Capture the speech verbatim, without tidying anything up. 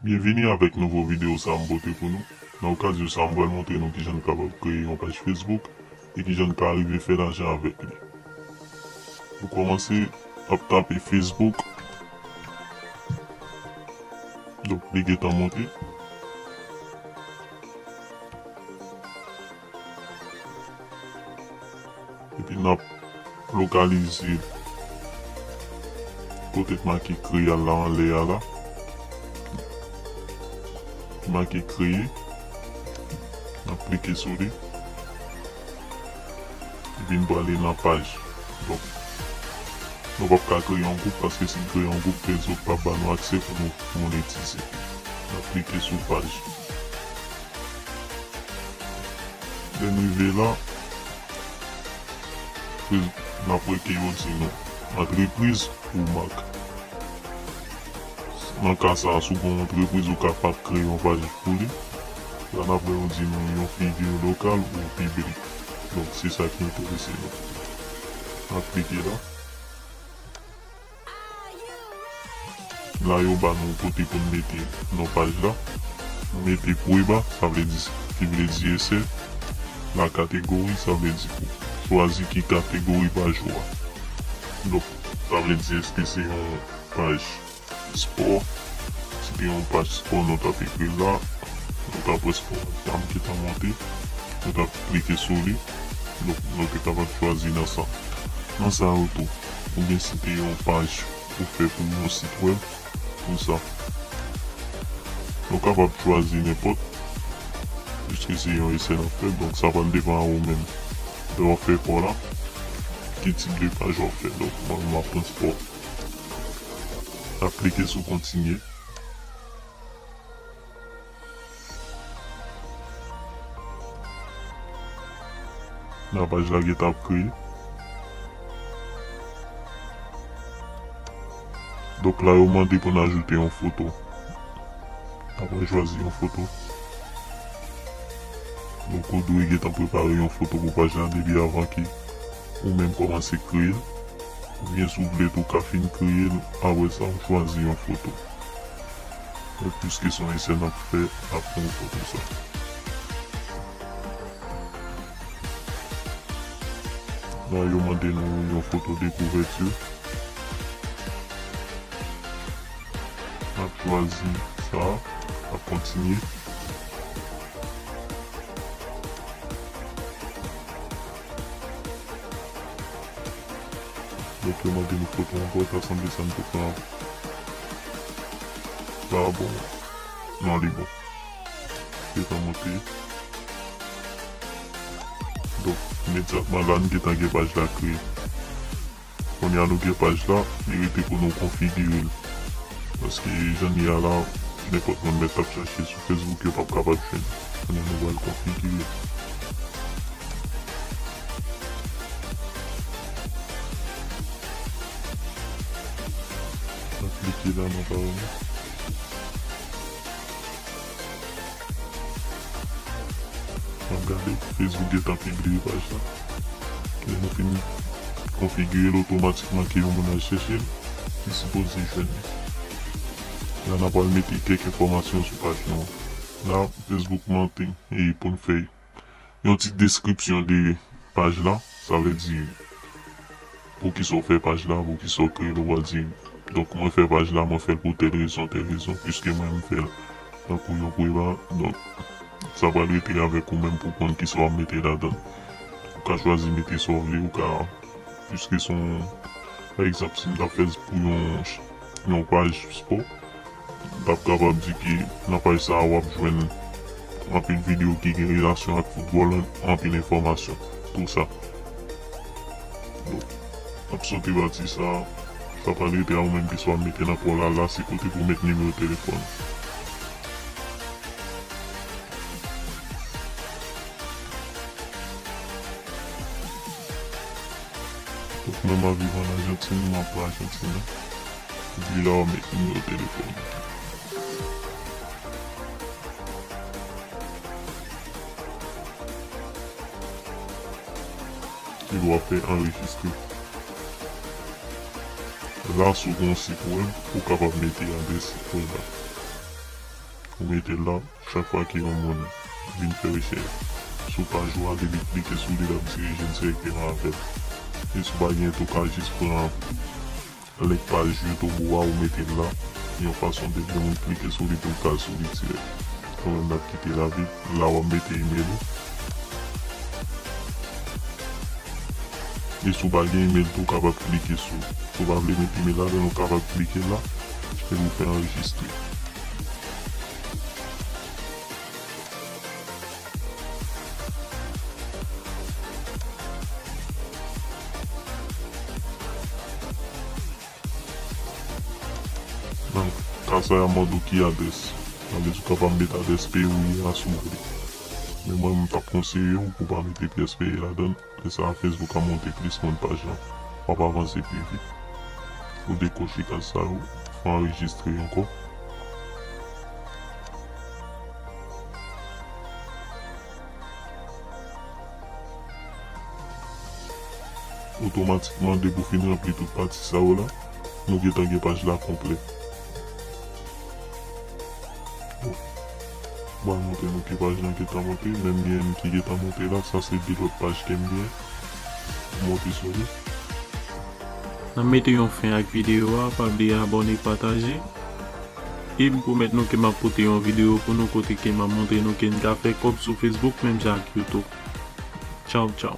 Byenvini avèk nouvo videyo sa m pote pou nou. Nan okazyon sa, m pral montre nou kijan n kapab kreye yon paj Facebook e kijan n ka rive fè lajan avèk li. Pou kòmanse, n ap tape Facebook. Donk, li gentan monte. Epi n ap lokalize kote k make kreye a la, anlè a la. Ki make kreye. N ap klike sou li. Epi n prale nan paj. Donk, nou p ap ka kreye yon gwoup, paske si n kreye yon gwoup, Facebook p ap ba nou aksè pou nou monetize. N ap klike sou paj. Lè n rive la, n ap wè ke yo di nou, antrepriz ou mak. Nan ka sa a, si w gen yon antrepriz, ou kapab kreye yon paj pou li. La, n ap wè yo di nou yon figi lokal ou piblik. Donk, se sa ki enterese nou. N ap klike la. La, yo ba nou kote pou n mete non paj la. Nou mete prueba, sa vle di, ki vle di esè. La kategori, sa vle di pou chwazi ki kategori paj ou a. Donk, sa vle di, èske se yon paj spò? Si te yon paj spò, nou t ap ekri la. Nou t ap wè spò a ki t ap monte. Nou t ap klike sou li. Donk, nou te kapab chwazi nan sa. Nan sa yo tou. Oubyen si te yon paj ou fè pou yon sit wèb, pou sa. Nou kapab chwazi nenpòt, piske se yon esè n ap fè, donk sa pral depann a ou menm. Lè w ap fè pa w la, ki tip de paj w ap fè. Donk, mwen, m ap pran spò. N ap klike sou kontinye. La, paj la gentan ap kreye. Donk la, yo mande pou n ajoute yon foto. Apre, chwazi yon foto. Donk, ou dwe gentan prepare yon foto pou paj la depi avan ke ou menm kòmanse kreye l. Oubyen, si w vle tou, ou ka fin kreye l, apre sa, ou chwazi yon foto. Donk, piske se yon esè n ap fè, n ap pran foto sa. La, yo mande nou yon foto de kouvèti. N ap chwazi sa, n ap kontinye. Donk, yo mande nou foto ankò, ta sanble sa n te pran la bon. Non, li bon. Gentan monte. Donk, imedyatman la, n gentan gen paj la kreye. Kounye a nou gen paj la, li rete pou nou konfigire l. Paske jan li ye a la, nenpòt moun mèt ap chache sou Facebook, yo p ap kapab jwenn. Kounye a nou pral konfigire. N ap klike la nan paramèt. N ap gade, Facebook gentan pibliye paj la. Lè nou fin konfigire l, otomatikman ke yon moun al chèche l, li sipoze jwenn li. La, n ap al mete kèk enfòmasyon sou paj nou an. La, Facebook mande e pou n fè yon ti deskripsyon de paj la. Sa vle di, poukisa w fè paj la, poukisa w kreye l, ou pral di, donk, mwen fè paj la, mwen fè l pou tèl rezon, tèl rezon, piske mwen, m fè l tankou yon prueba. Donk, sa pral rete avèk ou menm pou konn kisa w ap mete ladan. Ou ka chwazi mete sa w vle, ou ka, piske se yon, pa egzanp, si m t ap fè l pou yon, yon paj spò, m t ap kapab di ke nan paj sa a, w ap jwenn anpil videyo ki gen relasyon ak foutbòl, anpil enfòmasyon, tou sa. Donk, n ap soti pati sa a, sa pral rete a ou menm ki swa mete nan pa w la, la se kote pou w met nimewo telefòn. Donk, mwen, m ap viv ann Ajantin, m ap pran Ajantin nan. Epi la, w met nimewo telefòn. Epi w ap fè anrejistre. La, si w gen yon sit wèb, ou kapab mete adrès sit wèb la. Ou mete l la, chak fwa ke yon moun vin fè rechèch sou paj ou a, depi l klike sou li, l ap dirije l dirèkteman avè l. E si w pa gen tou, w ka jis pran link paj YouTube ou a, ou mete l la, yon fason de pou moun klike sou li, tou l ka sou li dirèk. Ou menm n ap kite l avè la, w ap mete email ou. E si w pa gen email tou, w kapab klike sou, si w pa vle mete email ladan l, ou kapab klike la, epi w fè anrejistre. Nan ka sa y a mande w ki adrès. Sa vle di w kapab met adrès peyi w ye a si w vle. Men mwen, m t ap konseye w pou w pa mete pyès peyi ladan l. Lè sa a, Facebook ap montre plis moun paj lan. W ap avanse pi vit. Ou dekoche kaz sa yo, fè anrejistre ankò. Otomatikman, depi w fin ranpli tout pati sa yo la, nou gentan gen paj la konplè. Bon, m pral montre nou ke paj lan gentan monte, menm gen youn ki gentan monte la, sa se de lòt paj ke m gen pou monte sou li. N ap mete yon fen ak videyo a, pa bliye abòne, pataje. E m pwomèt nou ke m ap pote yon videyo pou nou kote ke m ap montre nou ke n ka fè kòb sou Facebook menm jan ak YouTube. Tchaw, tchaw.